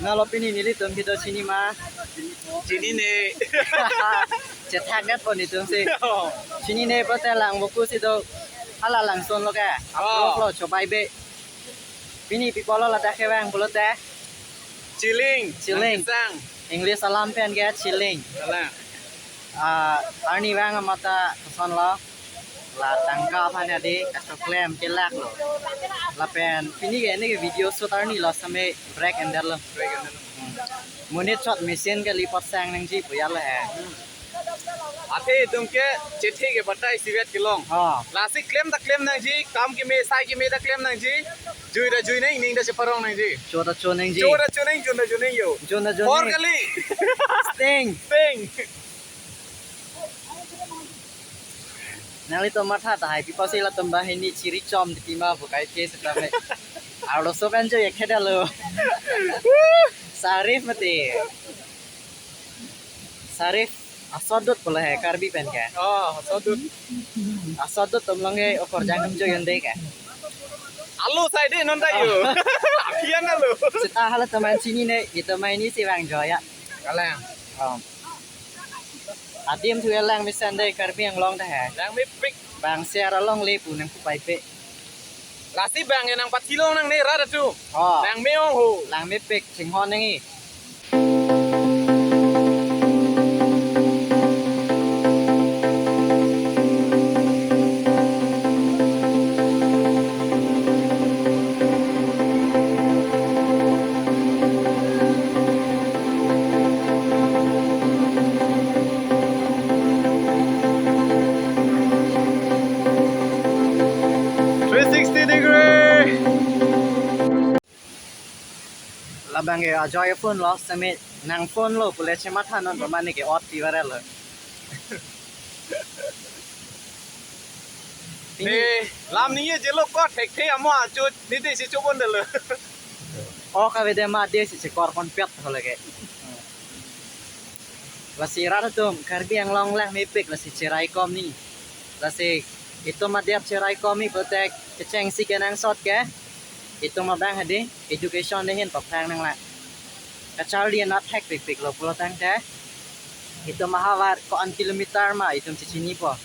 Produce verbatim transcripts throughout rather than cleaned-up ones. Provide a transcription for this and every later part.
Alo pini nelitum kedo chinine ma? Chinine. Chethak det po netum si. Oh. Chinine pulote Langvoku si do. Hala Langsun lo ke. Oh. Aplok lo chobai be. Pini pi pulo ladak kevang pulote? Chilling. Chilling. Nangkesang. English alam pen ke chilling. Kalang. Ah, arnivang amat ta koson lo. La tangka aphan hadi kachoklem kelak lo. Lapen pini ke ne ke video shoot arni lo same break and lo. Break and lo. Hmm. Monit chot machine kali apot sang nangji pu ya lo he. Hmm. Athe itum ke chethe ke batai sivet kelong. Oh. Lasi klem ta klem nangji, kam keme, sai keme ta klem nangji. Jui ta jui nang, ning ta cheparong nangji. Cho ta cho nangji. Cho ta cho nang, jun ta jun nang yo. Jun ta jun nang. Hor kali. Sting. Sting. Nanglitum matha tahai, pi pusi latum banghini chiri chom di pima bukai ke setame. Arloso kan jo ya kheda lo. Sarif mati. Sarif asodut pulo he Karbi pen ke. Oh, asodut. Asodut atum along ke okorjang atum jo yonde ke. Alu sai di non ta yo. Apian alu. Seta hala teman chinine, itum banghini si vangjo ya. Kalang. Oh. Adim thu lang mesen de Karbi Anglong ta he. Langmepik. Bang share along le pu nangpu pai pe. Lasi bang ke nangpathi long nangne rat atum. Oh. Langme-ong ho. Langmepik chinghon nangji. Three sixty degree. Labang ke ajoy phone lo, seme nang phone lo pule chematha non pamane ke ot ti viral lo. Ne, lam ni ye jelo ko thekthe amo achu ni de si chubon de lo. O kavede ma de si chekor kon pet ho lage. Lasi rat atum Karbi Anglong langmepik lasi cheraikom ni. Lasi itum adep cheraikom ni pulote kechengsi kenangsot ke. Itum abang hadi education ahin paphrang nanglang. Kacharli anat thekpikpik lo pulo tangte. Itum ahavar ko-an kilometer ma itum chechinipo.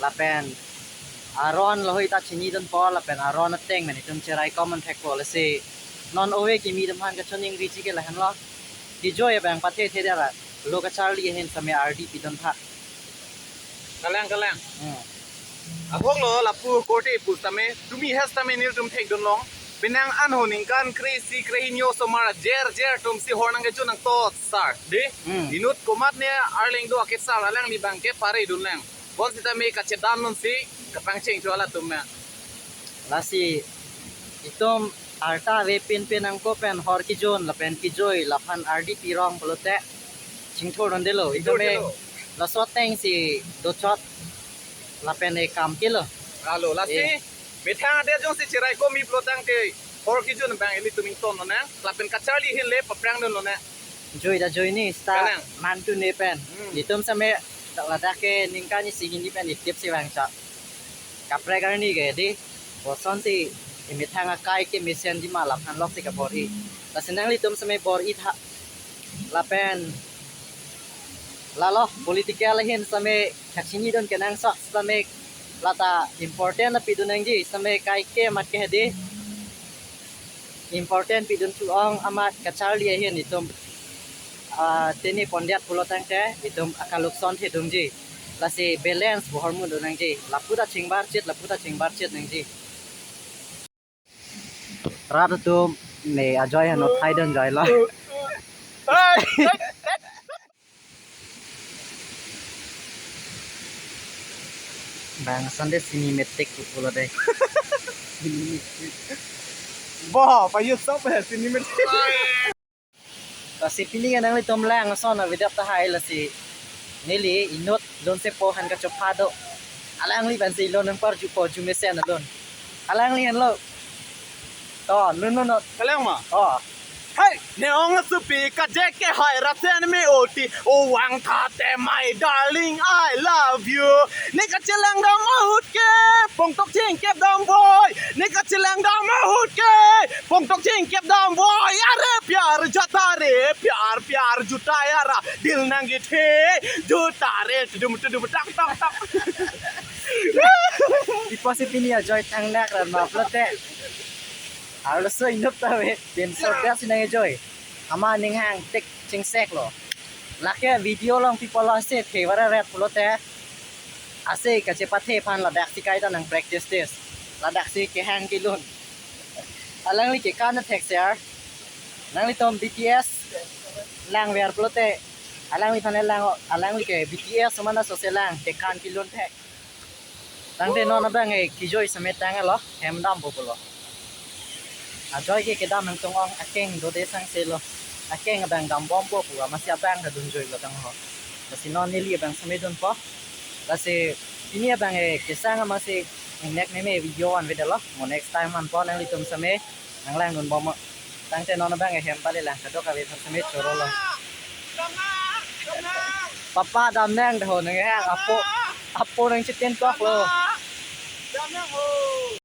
Lapen aron lahai ta chinidunpo lapen aron ateng pen itum cheraikom an thekpo lasi. Non ove kimi atum aphan kachoningri ji ke lahenlo. Kejoi abang pathe the dara. Lo kacharli ahin seme ardi pidun tha. Kalang, kalang. Hmm. Ahok lo lapu korte pu sitame, tumi hes tame nelitum thekdun long. Penang anho ningkan kre-isi kre-hini osomar jer jer atum si hor nangkejun nangtosar. De? Hmm. Inut komatne arleng do akesar alangli abang ke paredun lang. Bonsitame kachedam non si kapangcheng cho latum ma. Lasi itum arta ave pinpin angko pen hor kejun lapen kejoi laphan ardi pirong pulote chingthur non delo. Chingthur itum e delo. Laso ateng si dochot lapen e kam kelo. Alo, lasi eh. Methang ade jongsi cheraikom mi pulo tangte hor kejun abang ilitum ington non nang lapen kacharli ahin le paphrang dun non nang. Joi ta joi ni seta kalang. Mantu ne pen. Hmm. Itum seme dak ladak ke ningkan isi hini pen itip si vangcha. Kaprek arni ke di. Kosonsi emethang akai kemesen di ma laphan lok si kabor-i. Lasi nanglitum seme bor-i tha. Lapen lalo political ahin seme kachinidun kenangsot seme lata important apidun nangji seme kaike amat ke di. Important pidun thu-ong amat kacharli ahin itum, ah, tini pondiat pulo tangte itum akalukson thedungji. Lasi balance bohor mundun nangji. Lapu ta chingbarchit, lapu ta chingbarchit nangji. Rat atum ne ajoy hano thaidun joy lo. Bang Sunday cinematic pulo dei. Bo, pa yusop he cinematic. Lasi pini ke nanglitum lang ason avedap tahai lasi neli inut lun sepo han kachopha do. Alangli pensi lun nangparjupo jumesen alun. Alangli henlo. To, nun nun nun. Kalang ma? Oh. Hey, ne ong supi kajek ke hai rasen me oti. O vang tha te my darling, I love you. Ne kachelang dam ahut ke, pongtok chingkep dam boy. Ne kachelang dam ahut ke, Pongtok chingkep dam voi, are pyar jata re, pyar pyar juta yara, dil nang githe, juta re, tudum tudum tak tak tak. Ipo si pini ajoy thangnat ran ma pulote, arloso inut ta ave, pinso dia si nang ajoy. Ama ninghang tik chingseklo. Lake video along people lo ase the vara ret pulote, ase kachepathe aphan ladak si kaita nang practice test. Ladak si kehang kelun. Alangli kekan thek ser. Nanglitum B T S lang ver pulote, alangliphan lang, alangli ke B T S mana sose lang kekan kelun thek. Tangte non abang eh kijoy semetang lo, hem dampo pulo. Ajoy ke kedam nangtong-ong, akeng dode sangse lo. Akeng abang dambompo pu, amatsi abang ta dunjoilo tangho. Lasi non neli abang semedunpo. Lasi pini abang eh kesang amatsi ingnek meme video an vedetlo. Mo next time anpo nanglitum seme nanglangdunbom. Tangte non abang eh hem pale lang, kadokave aphan seme chorolo. Papa dam nang dahon nang eh, apo, apo nangchetin toklo.